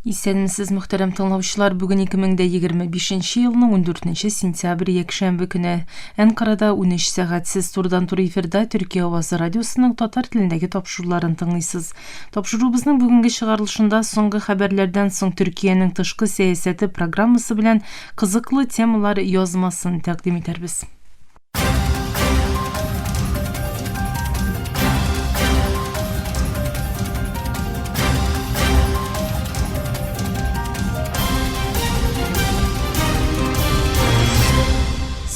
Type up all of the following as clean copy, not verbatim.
Исәнмесез, мөхтәрәм тыңлаучылар! Бүген 2025 елның 14 сентябрь якшәмбе көне. Әнкарада 13 сәгать. Сез турыдан-туры эфирда Төркия авазы радиосының татар телендәге тапшыруларын тыңлыйсыз. Тапшыруыбызның бүгенге чыгарылышында соңгы хәбәрләрдән соң Төркиянең тышкы сәясәте программасы белән кызыклы темалар язмасын тәкъдим итәрбез.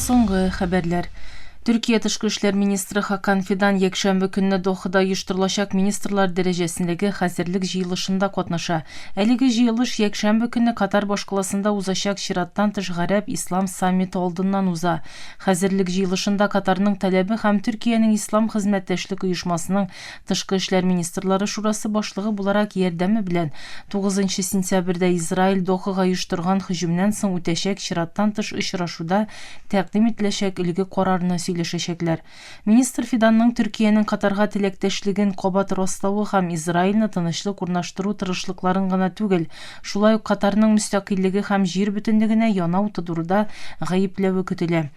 Соңгы хәбәрләр. Төркия тышкы эшләр министры Хакан Фидан якшәмбе көнне Дохада оештырылачак министрлар дәрәҗәсендәге хәзерлек җыелышында катнаша. Әлеге җыелыш якшәмбе көнне Катар башкаласында узачак чираттан тыш гарәп-ислам саммиты алдыннан уза. Хәзерлек җыелышында Катарның таләбе һәм Төркиянең Ислам хезмәттәшлек оешмасының Тышкы эшләр министрлары шурасы башлыгы буларак ярдәме белән тугызынчы сентябрьдә Израиль Дохага оештырган һөҗүмнән соң үтәчәк чираттан тыш очрашуда тәкъдим ителәчәк өлге карарны сөйләшәчәкләр. Министр Фиданның Төркиянең Катарга теләктәшлеген кабат раславы һәм Израильне тынычлык урнаштыру тырышлыкларын гына түгел, шулай ук Катарның мөстәкыйльлеге һәм җир бөтенлегенә янау тудыруда гаепләве көтелә.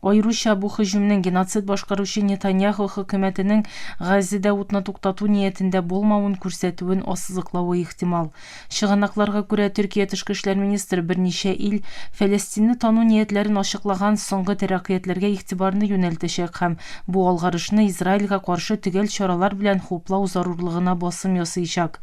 Аеруча бу һөҗүмнең геноцид башкаручы Нетаньяху хөкүмәтенең Газзәдә утны туктату ниятендә булмавын күрсәтүен ассызыклавы ихтимал. Чыганакларга күрә, Төркия тышкы эшләр министры берничә ил Фәләстинне тану ниятләрен ачыклаган соңгы тәрәккыятләргә игътибарны юнәлтәчәк һәм бу алгарышны Израильгә каршы төгәл чаралар белән хуплау зарурлыгына басым ясыячак.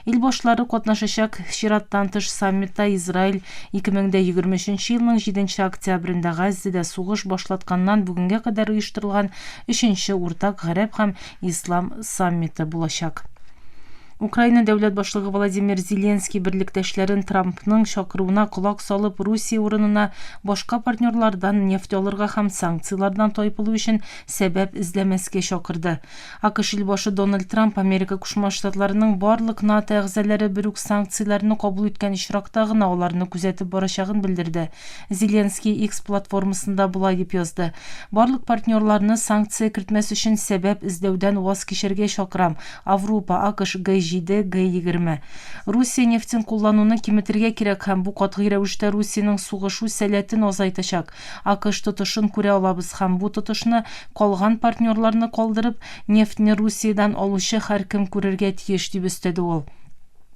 Ил башлары катнашачак чираттан тыш саммитта Израиль 2023 елның җиденче октябрендә Газзәдә сугыш башлатканнан бүгенгә кадәр оештырылган өченче уртак гарәп һәм ислам саммиты булачак. Украина дәүләт башлыгы Владимир Зеленский берлектәшләрен Трампның чакыруына колак салып, Русия урынына башка партнерлардан нефть алырга һәм санкцияләрдән тайпылу өчен сәбәп эзләмәскә чакырды. АКШ илбашы Дональд Трамп Америка Кушма Штатларының барлык НАТО әгъзалары бер үк санкцияләрне кабул иткән очракта гына аларны күзәтеп барачагын белдерде. Зеленский X платформасында болай дип язды, Барлык партнерларны санкция кертмәс өчен сәбәп эзләүдән ваз кичәргә чакырам, Аврупа, АКШ, Г-җиде, Г-егерме. Русия нефтен куллануны киметергә кирәк һәм бу катгый рәвештә Русиянең сугышу сәләтен азайтачак. АКШ тотышын күрә алабыз һәм бу тотышны, калган партнерларны калдырып, нефтьне Русиядән алучы һәркем күрергә тиеш, дип өстәде ул.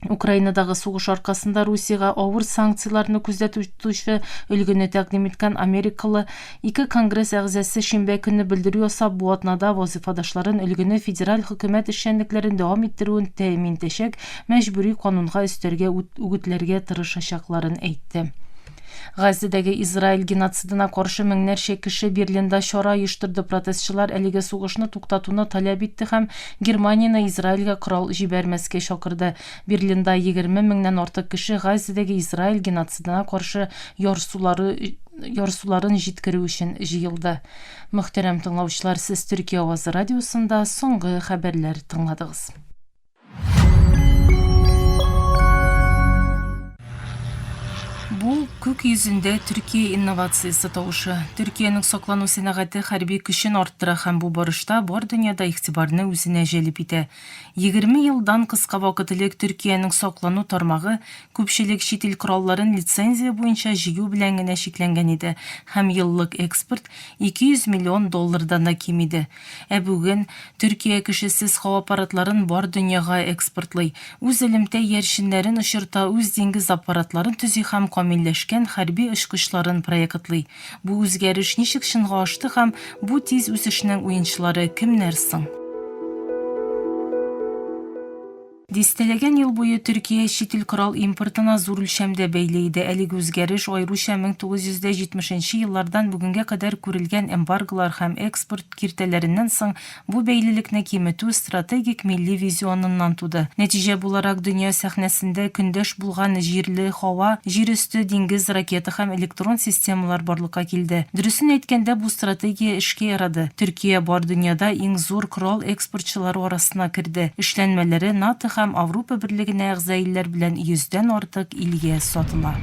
Украинадагы сугыш аркасында Русиягә авыр санкцияләрне күздә тотучы өлгене тәкъдим иткән америкалы ике конгресс әгъзасы шимбә көнне белдерү ясап, бу атнада вазыйфадашларын өлгене федераль хөкүмәт эшчәнлекләрен дәвам иттерүен тәэмин итәчәк мәҗбүри канунга өстәргә үгетләргә тырышачакларын әйтте. Газзәдәге Израиль геноцидына каршы меңнәрчә кеше Берлинда чара оештырды. Протестчылар әлеге сугышны туктатуны таләп итте һәм Германияне Израильгә корал җибәрмәскә чакырды. Берлинда 20 меңнән артык кеше Газзәдәге Израиль геноцидына каршы ярсулары ярсуларын җиткерү өчен җыелды. Мөхтәрәм тыңлаучылар, сез Төркия авазы радиосында соңгы хәбәрләр тыңладыгыз. Бу күк йөзендә Төркия инновациясе тавышы. Төркиянең саклану сәнәгате хәрби көчен арттыра һәм бу барышта бар дөньяда игътибарны үзенә җәлеп итә. 20 елдан кыска вакыт элек Төркиянең саклану тармагы күпчелек чит ил коралларын лицензия буенча җыю белән генә чикләнгән иде һәм еллык экспорт 200 миллион доллардан да ким иде. Ә бүген Төркия кешесез һава аппаратларын бар дөньяга экспортлый, үз элемтә иярченнәрен очырта, үз диңгез аппаратларын төзи һәм камилләшкән хәрби очкычларын проектлый. Бу үзгәреш ничек чынга ашты һәм бу тиз үсешнең уенчылары кемнәр соң? Дистәләгән ел буе Төркия чит ил корал импортына зур үлчәмдә бәйле иде. Әлеге үзгәреш аеруча 1970 нче еллардан бүгенгә кадәр күрелгән эмбарголар һәм экспорт киртәләреннән соң бу бәйлелекне киметү стратегик милли визионыннан туды. Нәтиҗә буларак, дөнья сәхнәсендә көндәш булган җирле, һава, җир өсте, диңгез, ракета һәм электрон системалар барлыкка килде. Дөресен әйткәндә, бу стратегия эшкә ярады. Төркия бар дөньяда иң зур корал экспортчылары арасына керде, эшләнмәләре НАТО һәм Аврупа Берлегенә әгъза илләр белән йөздән артык илгә сатыла.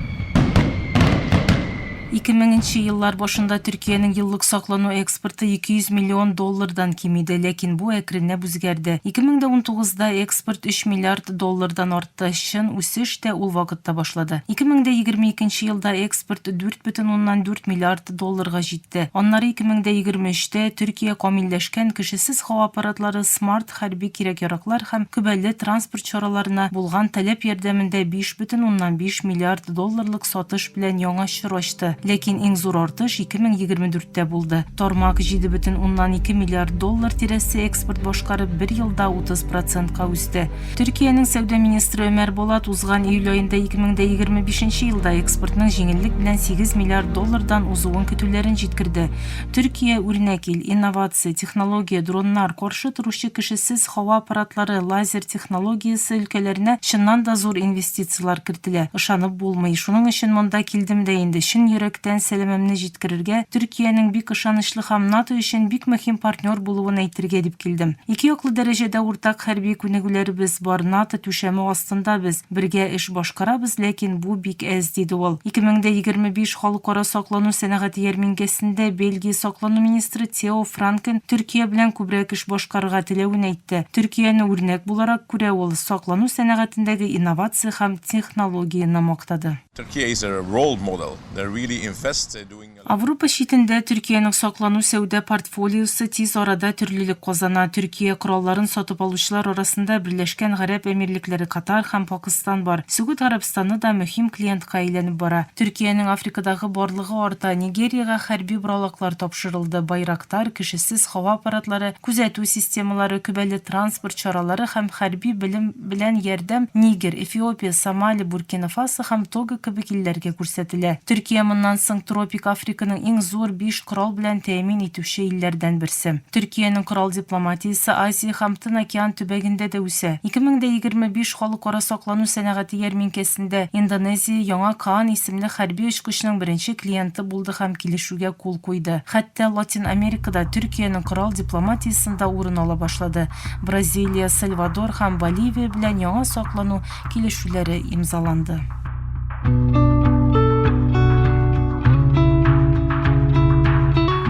2000 нче еллар башында Төркиянең еллык саклану экспорты 200 миллион доллардан ким иде, ләкин бу әкренләп үзгәрде. 2019 да экспорт 3 миллиард доллардан артты, чын үсеш тә ул вакытта башлады. 2022 нче елда экспорт 4,4 миллиард долларга җитте. Аннары 2023 тә Төркия камилләшкән кешесез һава аппаратлары, смарт хәрби кирәк-яраклар һәм көбәле транспорт чараларына булган таләп ярдәмендә 5,5 миллиард долларлык сатыш белән яңа чор ачты. Ләкин иң зур артыш 2024 тә булды. Тармак 7,2 миллиард доллар тирәсе экспорт башкарып, бер елда 30 процентка үсте. Төркиянең сәүдә министры Өмәр Болат узган июль аенда 2025 нче елда экспортның җиңеллек белән 8 миллиард доллардан узуын көтүләрен җиткерде. Төркия, үрнәк ил, инновация, технология, дроннар, каршы торучы кешесез һава аппаратлары, лазер технологиясе өлкәләренә чыннан да зур инвестицияләр кертелә. Ышанып булмый. Шуның өчен монда килдем дә инде, чын йөрәктән сәламемне җиткерергә, Төркиянең бик ышанычлы һәм НАТО өчен бик мөһим партнер булуын әйтергә дип килдем. Ике яклы дәрәҗәдә уртак хәрби күнегүләребез бар, НАТО түшәме астында без бергә эш башкарабыз, ләкин бу бик әз, диде ул. 2025 Халыкара саклану сәнәгате ярминкәсендә Бельгия саклану министры Тео Франкен Төркия белән күбрәк эш башкарырга теләвен әйтте. Төркияне үрнәк буларак күрә ул, саклану сәнәгатендәге инновация һәм технологияне мактады. Turkey is a role model. They really invest, they're doing a. Авропа читендә Төркиянең саклану-сәүдә портфолиосы тиз арада төрлелек казана. Төркия коралларын сатып алучылар арасында Берләшкән Гарәп Әмирлекләре, Катар һәм Пакыстан бар. Сөгуд Гарәбстаны да мөһим клиентка әйләнеп бара. Төркиянең Африкадагы барлыгы арта, Нигериягә хәрби боралаклар тапшырылды, Байрактар, кешесез һава аппаратлары, күзәтү системалары, көбәле транспорт чаралары һәм хәрби белем белән ярдәм Нигер, Эфиопия, Сомали, Буркина-Фасо һәм Того кебек илләргә күрсәтелә. Төркия моннан соң тропик Африканың иң зур биш корал белән тәэмин итүче илләрдән берсе. Төркиянең корал дипломатиясе Азия һәм Тын океан төбәгендә дә үсә. 2025 халыкара саклану сәнәгате ярминкәсендә Индонезия яңа Каан исемле хәрби очкычның беренче клиенты булды һәм килешүгә кул куйды. Хәтта Латин Америкада Төркиянең корал дипломатиясендә урын ала башлады. Бразилия, Сальвадор һәм Боливия белән яңа саклану килешүләре имзаланды.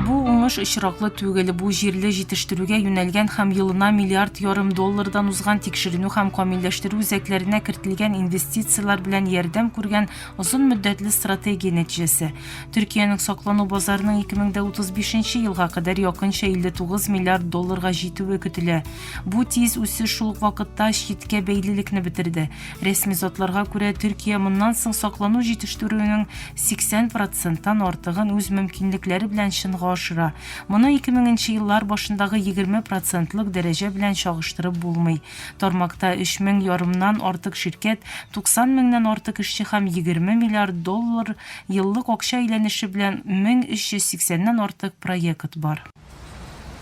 Бу уңыш очраклы түгел, бу җирле җитештерүгә юнәлгән һәм елына миллиард ярым доллардан узган тикшеренү һәм камилләштерү үзәкләренә кертелгән инвестицияләр белән ярдәм күргән озын мөддәтле стратегия нәтиҗәсе. Төркиянең саклану базарының 2035 нче елга кадәр якынча 59 миллиард долларга җитүе көтелә. Бу тиз үсеш шул ук вакытта читкә бәйлелекне бетерде. Рәсми затларга күрә, Төркия моннан соң саклану җитештерүенең 80 проценттан артыгын үз мөмкинлекләре белән чынга ашыра. Моны 2000 нче еллар башындагы 20 процентлык дәрәҗә белән чагыштырып булмый. Тармакта өч мең ярымнан артык ширкәт, 90 меңнән артык эшче һәм 20 миллиард доллар еллык акча әйләнеше белән 1380 нән артык проект бар.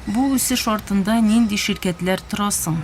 Бу үсеш артында нинди ширкәтләр тора соң?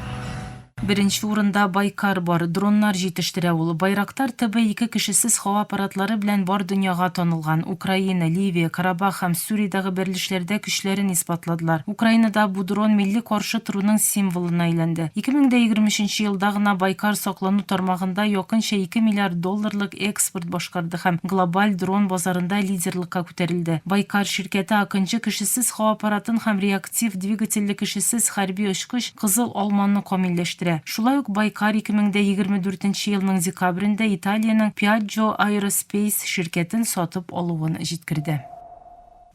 Беренче урында Байкар бар, дроннар җитештерә ул. Байрактар ТБ-2 кешесез һава аппаратлары белән бар дөньяга танылган. Украина, Ливия, Карабах һәм Сүриядәге бәрелешләрдә көчләрен исбатладылар. Украинада бу дрон милли каршы торуның символына әйләнде. 2023 нче елда гына Байкар саклану тармагында якынча 2 миллиард долларлык экспорт башкарды һәм глобаль дрон базарында лидерлыкка күтәрелде. Байкар ширкәте Акынҗы кешесез һава аппаратын һәм реактив двигательле кешесез хәрби очкыч Кызыл алманы камилләштерә. Шулай ук Байкар 2024 нче елның декабрендә Италиянең Piaggio Aerospace ширкәтен сатып алуын җиткерде.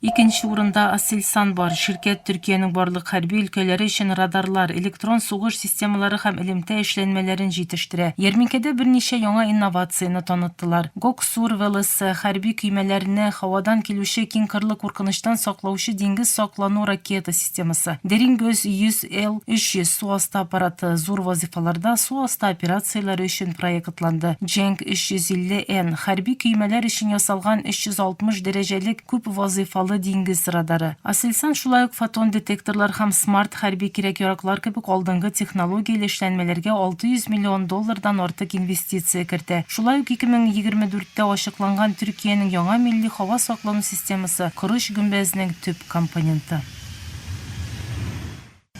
Икенче урында Aselsan бар. Ширкәт Төркиянең барлык хәрби өлкәләре өчен радарлар, электрон сугыш системалары һәм элемтә эшләнмәләрен җитештерә. Ярминкәдә берничә яңа инновацияне таныттылар. Гоксур ВЛС, хәрби көймәләрне һавадан килүче киңкырлы куркынычтан саклаучы диңгез саклану ракета системасы. Дерингөз 100 Л 300 су асты аппараты зур вазыйфаларда су асты операцияләре өчен проектланды. Дженк 350 Н, хәрби көймәләр өчен ясалган 360 дәрәҗәлек күп вазыйфалы диңгез радары. Aselsan шулай ук фотон детекторлар һәм смарт хәрби кирәк-яраклар кебек алдынгы технологияле эшләнмәләргә 600 миллион доллардан артык инвестиция кертә. Шулай ук 2024 тә ачыкланган Төркиянең яңа милли һава саклану системасы, корыч гөмбәзнең төп компоненты.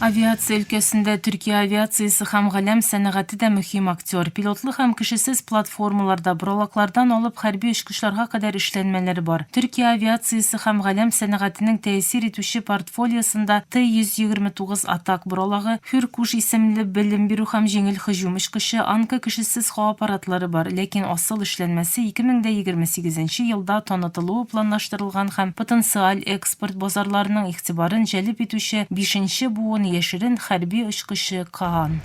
Авиация өлкәсендә Төркия авиациясе һәм галәм сәнәгате дә мөһим актер. Пилотлы һәм кешесез платформаларда, боралаклардан алып хәрби очкычларга кадәр эшләнмәләре бар. Төркия авиациясе һәм галәм сәнәгатенең тәэсир итүче портфолиосында Т-129 Атак боралагы, Хюркуш исемле белем бирү һәм җиңел һөҗүм очкычы, Анка кешесез һава аппаратлары бар, ләкин асыл эшләнмәсе 2028 нче елда танытылуы планлаштырылган һәм потенциаль экспорт базарларының игътибарын җәлеп итүче бишенче буын яшерен хәрби очкычы Каан.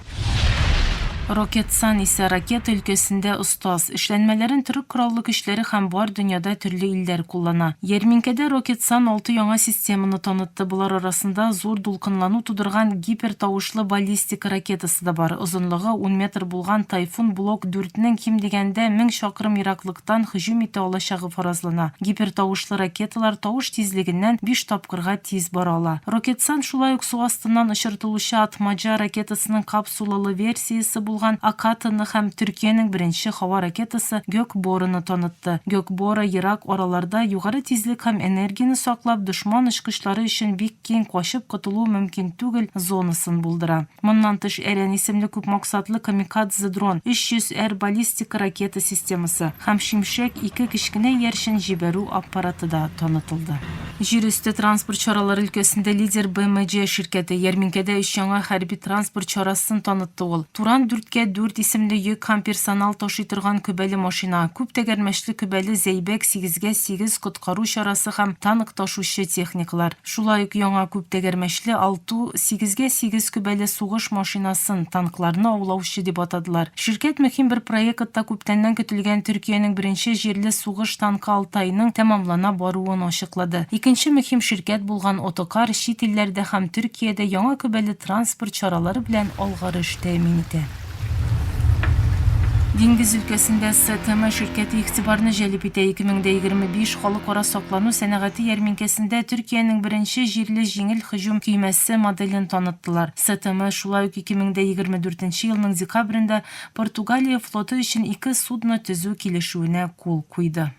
Рокетсан исә ракета өлкәсендә остаз. Эшләнмәләрен Төрек Кораллы Көчләре һәм бар дөньяда төрле илләр куллана. Ярминкәдә Рокетсан алты яңа системаны танытты, болар арасында зур дулкынлану тудырган гипертавышлы баллистика ракетасы да бар. Озынлыгы ун метр булган Тайфун Блок дүртнең ким дигәндә 1000 чакрым ераклыктан һөҗүм итә алачагы фаразлана. Гипертавышлы ракеталар тавыш тизлегеннән биш тапкырга тиз бара ала. Рокетсан шулай ук су астыннан очыртылучы Атмаджа ракетасының капсулалы версиясе булган Акатаны һәм Төркиянең беренче һава ракетасы Гөкбораны танытты. Гөкбора ерак араларда югары тизлек һәм энергияне саклап, дошман очкычлары өчен бик киң качып котылу мөмкин түгел зонасын булдыра. Моннан тыш, Әрән исемле күпмаксатлы камикадзе-дрон, 300 Р баллистика ракета системасы һәм Шимшәк ике кечкенә иярчен җибәрү аппараты да танытылды. Җир өсте транспорт чаралары өлкәсендә лидер BMC ширкәте ярминкәдә өч яңа хәрби транспорт чарасын танытты ул. Туран дүрткә дүрт исемле йөк һәм персонал ташый торган көбәле машина, күп тәгәрмәчле көбәле Зәйбәк сигезгә сигез коткару чарасы һәм танк ташучы техникалар. Шулай ук яңа күп тәгәрмәчле Алту сигезгә сигез көбәле сугыш машинасын танкларны аулаучы дип атадылар. Ширкәт мөһим бер проектта күптәннән көтелгән Төркиянең беренче җирле сугыш танкы Алтайның тәмамлана баруын ачыклады. Икенче мөһим ширкәт булган Отокар чит илләрдә һәм Төркиядә яңа көбәле транспорт чаралары белән алгарыш тәэмин итә. Диңгез өлкәсендә СТМ ширкәте игътибарны җәлеп итә. 2025 Халыкара саклану сәнәгате ярминкәсендә Төркиянең беренче җирле җиңел һөҗүм көймәсе моделен таныттылар. СТМ шулай ук 2024 елның декабрендә Португалия флоты өчен ике судно төзү килешүенә кул куйды.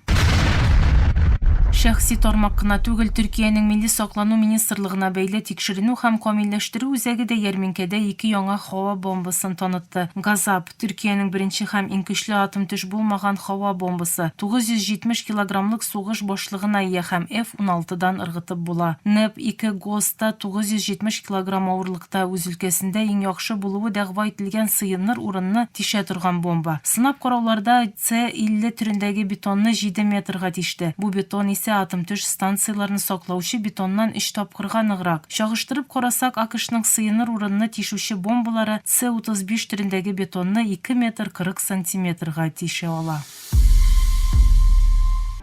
Шәхси тармак кына түгел, Төркиянең Милли саклану министрлыгына бәйле Тикшеренү һәм камилләштерү үзәге дә ярминкәдә ике яңа һава бомбасын танытты. Газап, Төркиянең беренче һәм иң көчле атом-төш булмаган һава бомбасы, 970 килограммлык сугыш башлыгына ия һәм F-уналтыдан ыргытып була. Нэп 2 ГОС та 970 килограмм авырлыкта үз өлкәсендә иң яхшы булуы дәгъва ителгән сыеныр урынны тишә торган бомба. Сынап карауларда С-50 төрендәге бетонны җиде метрга тиште. Бу бетон исә атом-төш станцияләрен саклаучы бетоннан өч тапкырга ныграк. Чагыштырып карасак, АКШның сыеныр урынны тишүче бомбалары С-35 төрендәге бетонны ике метр 40 сантиметрга тишә ала.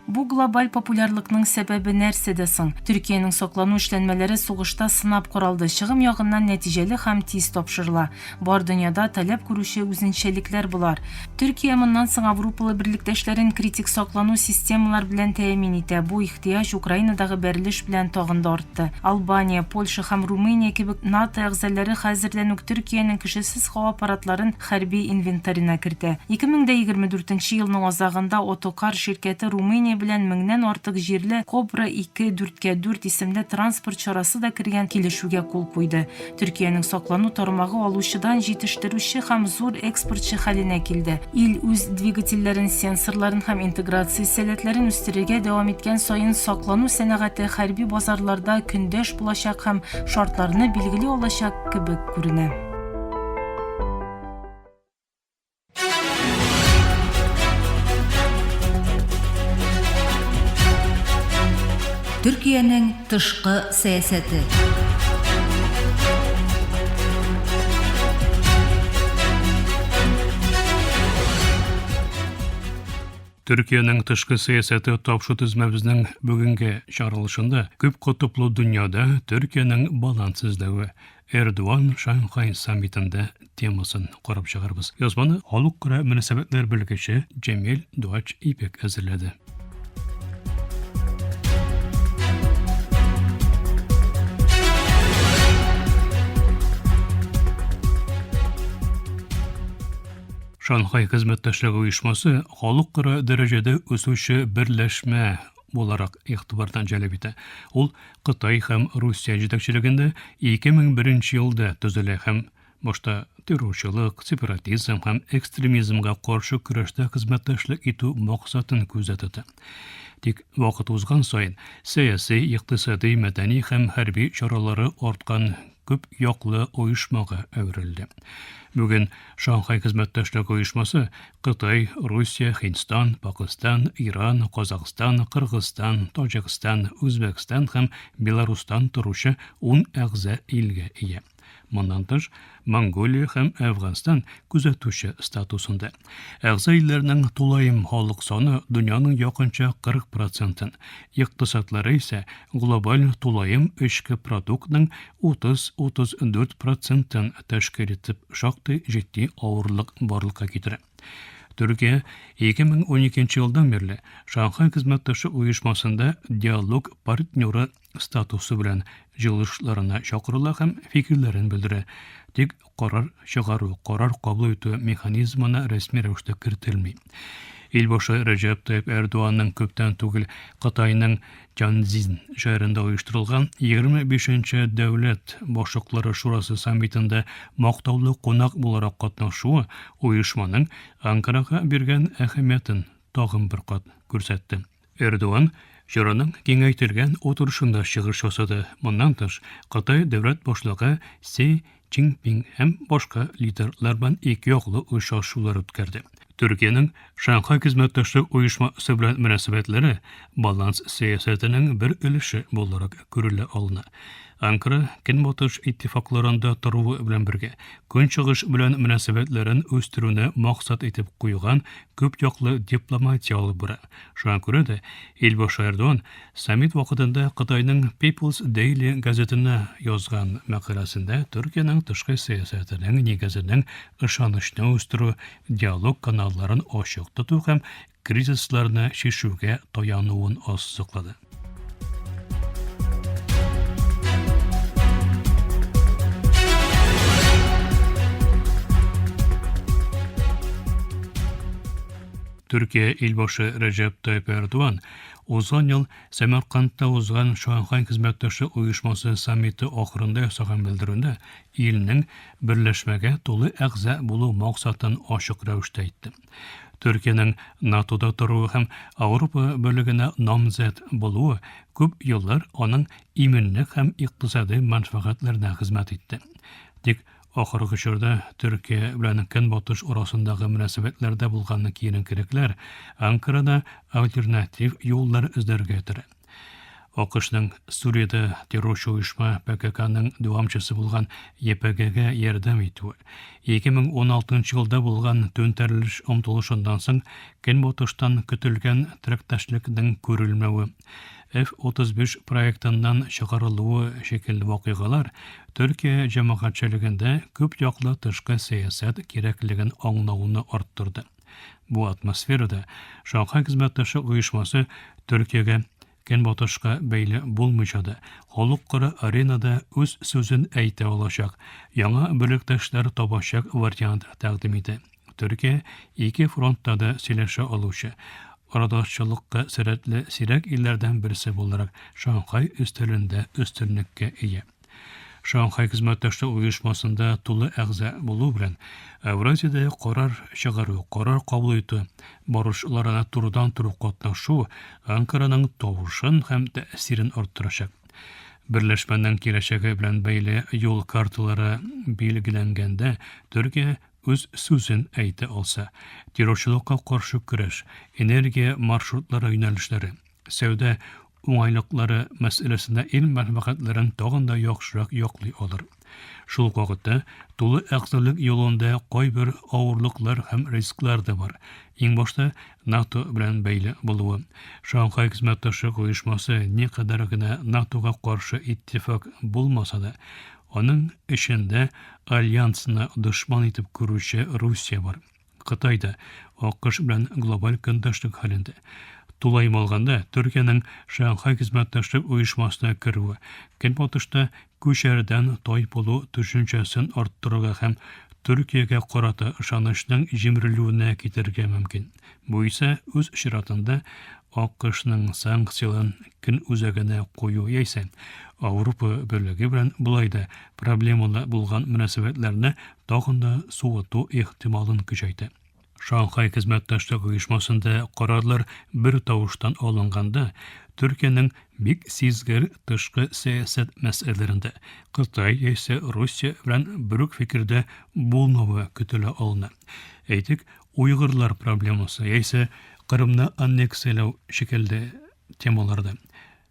Бу глобаль популярлыкның сәбәбе нәрсәдә соң? Төркиянең саклану эшләнмәләре сугышта сынап каралды, чыгым ягыннан нәтиҗәле һәм тиз тапшырыла. Бар дөньяда таләп күрүче үзенчәлекләр болар. Төркия моннан соң аврупалы берлектәшләрен критик саклану системалар белән тәэмин итә. Бу ихтыяҗ Украинадагы бәрелеш белән тагын да артты. Албания, Польша һәм Румыния кебек НАТО әгъзалары хәзердән үк Төркиянең кешесез һава аппаратларын хәрби инвентарена кертә. 2024 елның азагында Отокар ширкәте Румыния белән меңнән артык җирле Кобра 2 4x4 исемле транспорт чарасы да кергән килешүгә кул куйды. Төркиянең саклану тармагы алучыдан җитештерүче һәм зур экспортчы хәленә килде. Ил үз двигательләрен, сенсорларын һәм интеграция сәләтләрен үстерергә дәвам иткән саен саклану сәнәгате хәрби базарларда көндәш булачак һәм шартларны билгели алачак кебек күренә. Төркиянең тышкы сәясәте. Төркиянең тышкы сәясәте тапшы төзмәбезнең бүгенге чыгарылышында күп котыплы дөньяда Төркиянең баланс эзләве, Эрдоган Шанхай саммитында темасын карап чыгарбыз. Язманы халыкара мөнәсәбәтләр белгече Җәмил Дуач Ипек әзерләде. Шанхай хезмәттәшлеге оешмасы халыкара дәрәҗәдә үсүче берләшмә. буларак игътибардан җәлеп итә. Ул Кытай һәм Русия җитәкчелегендә 2001 елда төзелә һәм башта террорчылык, сепаратизм һәм экстремизмга каршы көрәштә хезмәттәшлек итү максатын күздә тота. Тик вакыт узган саен сәяси, икътисади, мәдәни һәм хәрби чаралары арткан күп яклы оешмага әверелде. Бүген Шанхай хезмәттәшлек оешмасы Кытай, Русия, Һиндстан, Пакыстан, Иран, Казахстан, Кыргызстан, Таҗикстан, Үзбәкстан һәм Беларустан торучы ун әгъза илгә ия. Моннан тыш, Монголия һәм Әфганстан күзәтүче статусында. Әгъза илләрнең тулаем халык саны дөньяның якынча 40 процентын, икътисадлары исә глобаль тулаем эчке продуктның 30-34 процентын тәшкил итеп, шактый җитди авырлык барлыкка китерә. Төркия 2012 елдан бирле Шанхай хезмәттәшлек оешмасында диалог партнеры статусы белән җыелышларына чакырыла һәм фикерләрен белдерә, тик карар чыгару, карар кабул итү механизмына рәсми рәвештә кертелми. Илбашы Рәҗәп Тайип Эрдоганның күптән түгел Кытайның Тяньцзин шәһәрендә оештырылган 25 нче Дәүләт башлыклары шурасы саммитында мактаулы кунак буларак катнашуы оешманың Анкарага биргән әһәмиятен тагын бер кат күрсәтте. Эрдоган чараның киңәйтелгән утырышында чыгыш ясады. Моннан тыш, Кытай дәүләт башлыгы Си Цзиньпин һәм башка лидерлар белән икеяклы очрашулар үткәрде. Төркиянең Шанхай хезмәттәшлек оешмасы белән мөнәсәбәтләре баланс сәясәтенең бер өлеше буларак күрелә алына. Анкара Көнбатыш иттифакларында торуы белән бергә, Көнчыгыш белән мөнәсәбәтләрен үстерүне максат итеп куйган күп яклы дипломатия алып бара. Шуңа күрә дә Илбашы Эрдоган саммит вакытында Кытайның People's Daily газетына язган мәкаләсендә Төркиянең тышкы сәясәтенең нигезенең ышанычны үстерү, диалог каналларын ачык тоту һәм кризисларны чишүгә таянуын ассызыклады. Төркия илбашы Рәҗәп Тайип Эрдоган узган ел Сәмәркандта узган Шанхай хезмәттәшлек оешмасы саммиты ахырында ясаган белдерүендә илнең берләшмәгә тулы әгъза булу максатын ачык рәвештә әйтте. Төркиянең НАТОда торуы һәм Ауропа Берлегенә намзәт булуы күп еллар аның иминлек һәм икътисади мәнфәгатьләренә хезмәт итте. Тик ахыргы чорда Төркия белән Көнбатыш арасындагы мөнәсәбәтләрдә булган киеренкелекләр Анкарада альтернатив юллар эзләргә этәрә. АКШның Сүриядә террорчы оешма ПККның дәвамчысы булган ЕПГгә ярдәм итүе, 2016 елда булган түнтәрелеш омтылышыннан соң Көнбатыштан көтелгән терәктәшлекнең күрелмәве, F-35 проектыннан чыгарылуы шикелле вакыйгалар Төркия җәмәгатьчелегендә күпьяклы тышкы сәясәт кирәклеген аңлауны арттырды. Бу атмосферада Шанхай хезмәттәшлек оешмасы Төркиягә Көнбатышка бәйле булмыйча да, халыкара аренада үз сүзен әйтә алачак, яңа берлектәшләр табачак вариант тәкъдим итә. Төркия ике фронтта да сөйләшә алучы, арадашчылыкка сәләтле сирәк илләрдән берсе буларак Шанхай өстәлендә өстенлеккә ия. Шанхай хезмәттәшлек оешмасында тулы әгъза булу белән Евразиядә карар чыгару, карар кабул итү барышларына турыдан-туры катнашу Анкараның тавышын һәм тәэсирен арттырачак. Берләшмәнең киләчәге белән бәйле юл карталары билгеләнгәндә Төркия үз сүзен әйтә алса, террорчылыкка каршы көрәш, энергия маршрутлары юнәлешләре, сәүдә уңайлыклары мәсьәләсендә ил мәнфәгатьләрен тагын да яхшырак яклый алыр. Шул ук вакытта тулы әгъзалык юлында кайбер авырлыклар һәм рисклар да бар. Иң башта НАТО белән бәйле булуы. Шанхай хезмәттәшлек оешмасы никадәр генә НАТОга каршы иттифак булмаса да, аның эчендә альянсны дошман итеп күрүче Русия бар. Кытай да АКШ белән глобаль көндәшлек хәлендә. Тулаем алганда, Төркиянең Шанхай хезмәттәшлек оешмасына керүе Көнбатышта күчәрдән тайпылу төшенчәсен арттырырга һәм Төркиягә карата ышанычның җимерелүенә китерергә мөмкин. Бу исә, үз чиратында, АКШның санкцияләрен көн үзәгенә кую яисә Ауропа Берлеге белән болай да проблемалы булган мөнәсәбәтләрне тагын да суыту ихтималын көчәйтә. Шанхай хезмәттәшлек оешмасында карарлар бер тавыштан алынганда, Төркиянең бик сизгер тышкы сәясәт мәсьәләләрендә Кытай яисә Русия белән бер үк фикердә булмавы көтелә алына. Әйтик, уйгырлар проблемасы яисә Кырымны аннексияләү шикелле темаларда,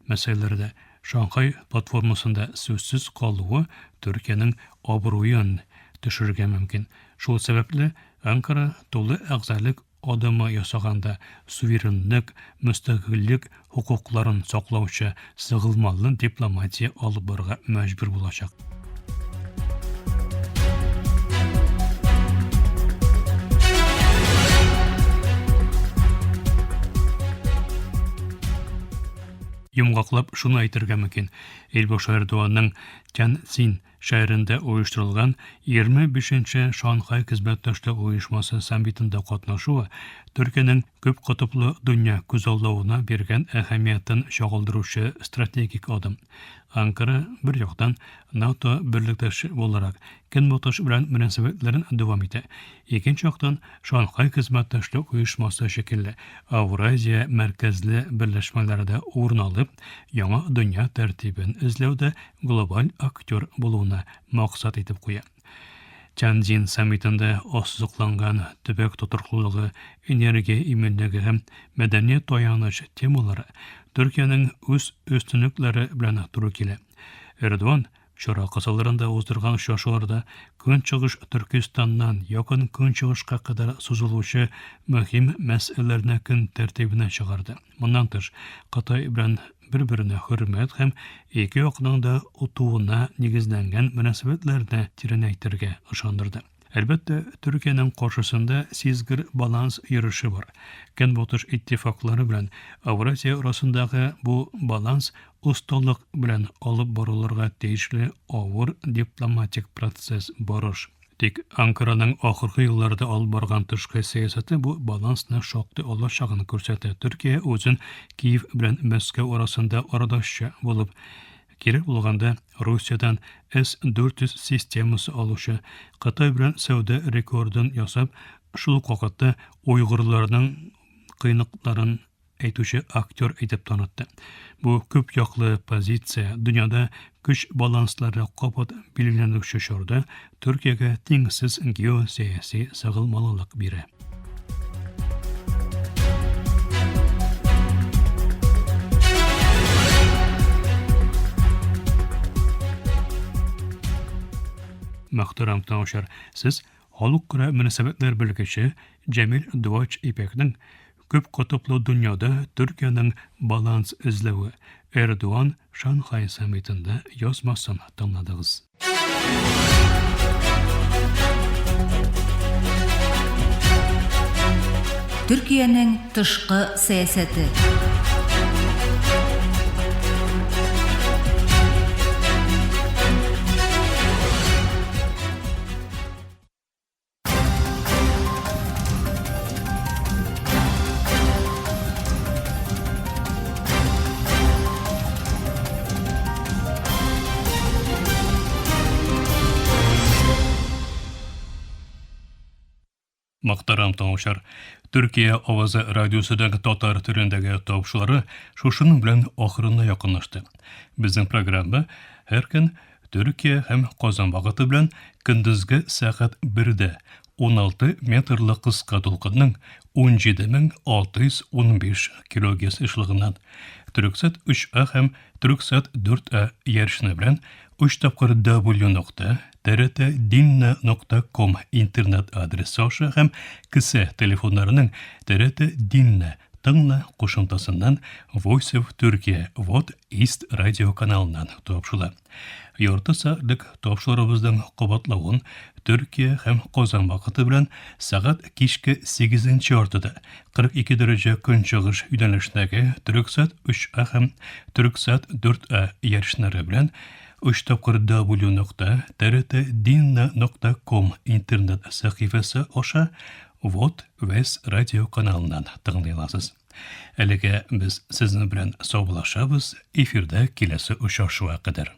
мәсьәләләрдә Шанхай платформасында сүзсез калуы Төркиянең абруен төшерергә мөмкин. Шул сәбәпле Әнкара тулы әгъзалык адымы ясаганда суверенлык, мөстәкыйльлек хокукларын саклаучы сыгылмалы дипломатия алып барырга мәҗбүр булачак. Йомгаклап шуны әйтергә мөмкин, Илбашы Эрдоганның Тяньцзинь шәһәрендә оештырылган 25 нче Шанхай хезмәттәшлек оешмасы саммитында катнашуы Төркиянең күп котыплы дөнья күзаллавына биргән әһәмиятен чагылдыручы стратегик адым. Анкара, бер яктан, НАТО берлектәше буларак, Көнбатыш белән мөнәсәбәтләрен дәвам итә, икенче яктан, Шанхай хезмәттәшлек оешмасы шикелле Авразия мәркәзле берләшмәләрдә урын алып, яңа дөнья тәртибен эзләүдә глобаль актер булуны максат итеп куя. Тяньцзин саммитында ассызыкланган төбәк тотрыклылыгы, энергия иминлеге һәм мәдәни таяныч темалары Төркиянең үз өстенлекләре белән туры килә. Эрдоган чара кысаларында уздырган очрашуларда Көнчыгыш Төркестаннан Якын Көнчыгышка кадәр сузылучы мөһим мәсьәләләрне көн тәртибенә чыгарды. Моннан тыш, Кытай белән бер-беренә хөрмәт һәм ике якның да отуына нигезләнгән мөнәсәбәтләрне тирәнәйтергә ышандырды. Әлбәттә, Төркиянең каршысында сизгер баланс йөреше бар. Көнбатыш иттифаклары белән Авразия арасындагы бу баланс осталык белән алып барылырга тиешле авыр дипломатик процесс барыш. Тик Анкараның ахыргы елларда алып барган тышкы сәясәте бу балансны шактый алачагын күрсәтә. Төркия үзен Киев белән Мәскәү арасында арадашчы булып, кирәк булганда Русиядән С-400 системасы алучы, Кытай белән сәүдә рекордын ясап, шул ук вакытта уйгырларның кыенлыкларын әйтүче актер итеп танытты. Бу күп яклы позиция дөньяда көч баланслары кабат билгеләнүче чорда Төркиягә тиңсез геосәяси сыгылмалылык бирә. Мөхтәрәм тыңлаучылар, сез халыкара мөнәсәбәтләр белгече Җәмил Двач Ипекнең Күп котыплы дөньяда Төркиянең баланс эзләве, Эрдоган Шанхай саммитында язмасын тыңладыгыз. Төркиянең тышкы сәясәте. Мөхтәрәм тыңлаучылар, Төркия авазы радиосының татар телендәге тапшырулары шушының белән ахырына якынлашты. Безнең программа һәр көн Төркия һәм Казан вакыты белән көндезге сәгать 1дә 16 метрлы кыска дулкынның 17615 килогерц ешлыгыннан Төрексат 3А һәм Төрексат 4А ярышны белән 3 тапкыр W нокта TRT нокта ком интернет адресы аша һәм кесә телефоннарының TRT Dinle тыңла кушымтасыннан Voice of Turkey Вот East радио каналыннан тапшыла. Ярты сәгатьлек тапшыруыбызның кабатлавын Төркия һәм Казан вакыты белән сәгать кичке 8 яртыда 42 дәрәҗә көнчыгыш юнәлешендәге Төрексат 3А һәм Төрексат 4А ярышлары белән 3 тапкыр W нокта TRT нокта ком интернет сәхифәсе аша Вот Вес радио каналыннан тыңлый аласыз. Әлегә без сезнең белән саубуллашабыз, эфирда киләсе очрашуга кадәр.